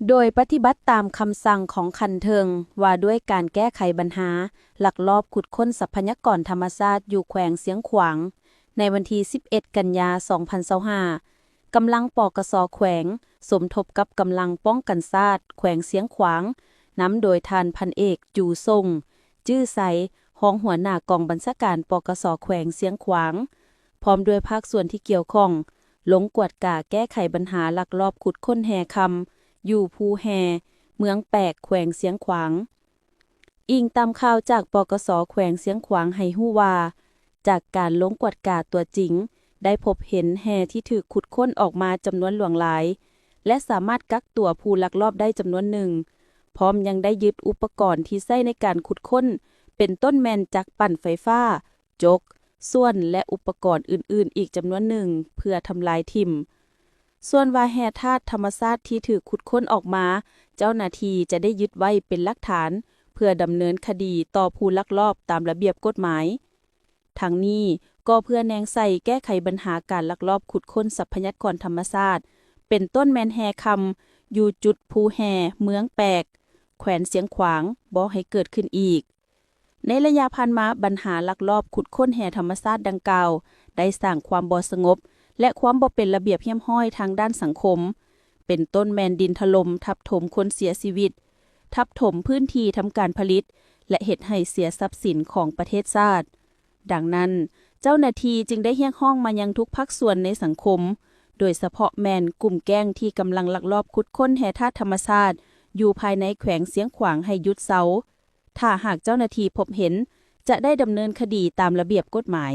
ໂດຍປະຕິບັດຕາມຄຳສັ່ງຂອງຂັ້ນເທິງ ວ່າດ້ວຍການແກ້ໄຂບັນຫາລັກລອບຂຸດຄົ້ນຊັບພະຍາກອນທຳມະຊາດຢູ່ແຂວງຊຽງຂວາງ, ໃນວັນທີສິບເອັດ ກັນຍາ ສອງພັນຊາວຫ້າ, ກຳລັງ ປກສ ແຂວງ ສົມທົບກັບກຳລັງປ້ອງກັນຊາດແຂວງຊຽງຂວາງ, ນຳໂດຍທ່ານພັນເອກ ຈູສົງ ຈື່ໄຊ, ຮອງຫົວໜ້າກອງບັນຊາການ ປກສ ແຂວງຊຽງຂວາງ, ພ້ອມດ້ວຍພາກສ່ວນທີ່ກ່ຽວຂ້ອງ ລົງກວດກາແກ້ໄຂບັນຫາລັກລອບຂຸດຄົ້ນແຮ່ຄຳ ຢູ່ພູແຮ່ ເມືອງແປກ ແຂວງຊຽງຂວາງ. ອີງຕາມຂ່າວຈາກ ປກສ ແຂວງຊຽງຂວາງໃຫ້ຮູ້ວ່າ, ຈາກການລົງກວດກາຕົວຈິງ, ໄດ້ພົບເຫັນແຮ່ທີ່ຖືກຂຸດຄົ້ນອອກມາຈຳນວນຫຼວງຫຼາຍ ແລະ ສາມາດກັກຕົວຜູ້ລັກລອບໄດ້ຈຳນວນໜຶ່ງ, ພ້ອມຍັງໄດ້ຍຶດອຸປະກອນທີ່ໃຊ້ໃນການຂຸດຄົ້ນ, ເປັນຕົ້ນແມ່ນຈັກປັ່ນໄຟຟ້າ, ຈົກ, ສ່ວນ ແລະ ອຸປະກອນອື່ນໆອີກຈຳນວນໜຶ່ງ ເພື່ອທຳລາຍຖິ້ມ. ສ່ວນວ່າແຮ່ທາດທຳມະຊາດທີ່ຖືກຂຸດຄົ້ນອອກມາ, ເຈົ້າໜ້າທີ່ຈະໄດ້ຍຶດໄວ້ເປັນຫຼັກຖານ ເພື່ອດຳເນີນຄະດີຕໍ່ຜູ້ລັກລອບຕາມລະບຽບກົດໝາຍ. ທັງນີ້ກໍເພື່ອແນງໃສ່ແກ້ໄຂບັນຫາການລັກລອບຂຸດຄົ້ນຊັບພະຍາກອນທຳມະຊາດ, ເປັນຕົ້ນແມ່ນແຮ່ຄຳ ຢູ່ຈຸດພູແຮ່ ເມືອງແປກ ແຂວງຊຽງຂວາງ ບໍ່ໃຫ້ເກີດຂຶ້ນອີກ. ໃນໄລຍະຜ່ານມາ, ບັນຫາລັກລອບຂຸດຄົ້ນແຮ່ທຳມະຊາດດັ່ງກ່າວ ໄດ້ສ້າງຄວາມບໍ່ສະຫງົບ ແລະ ຄວາມບໍ່ເປັນລະບຽບຮຽບຮ້ອຍທາງດ້ານສັງຄົມ, ເປັນຕົ້ນແມ່ນດິນຖະຫຼົ່ມທັບຖົມຄົນເສຍຊີວິດ, ທັບຖົມພື້ນທີ່ທຳການຜະລິດ ແລະ ເຮັດໃຫ້ເສຍຊັບສິນຂອງປະເທດຊາດ. ດັ່ງນັ້ນ, ເຈົ້າໜ້າທີ່ຈຶ່ງໄດ້ຮຽກຮ້ອງມາຍັງທຸກພາກສ່ວນໃນສັງຄົມ, ໂດຍສະເພາະແມ່ນກຸ່ມແກ້ງທີ່ກຳລັງລັກລອບຂຸດຄົ້ນແຮ່ທາດທຳມະຊາດຢູ່ພາຍໃນແຂວງຊຽງຂວາງໃຫ້ຢຸດເຊົາ. ຖ້າຫາກເຈົ້າໜ້າທີ່ພົບເຫັນ, ຈະໄດ້ດຳເນີນຄະດີຕາມລະບຽບກົດໝາຍ.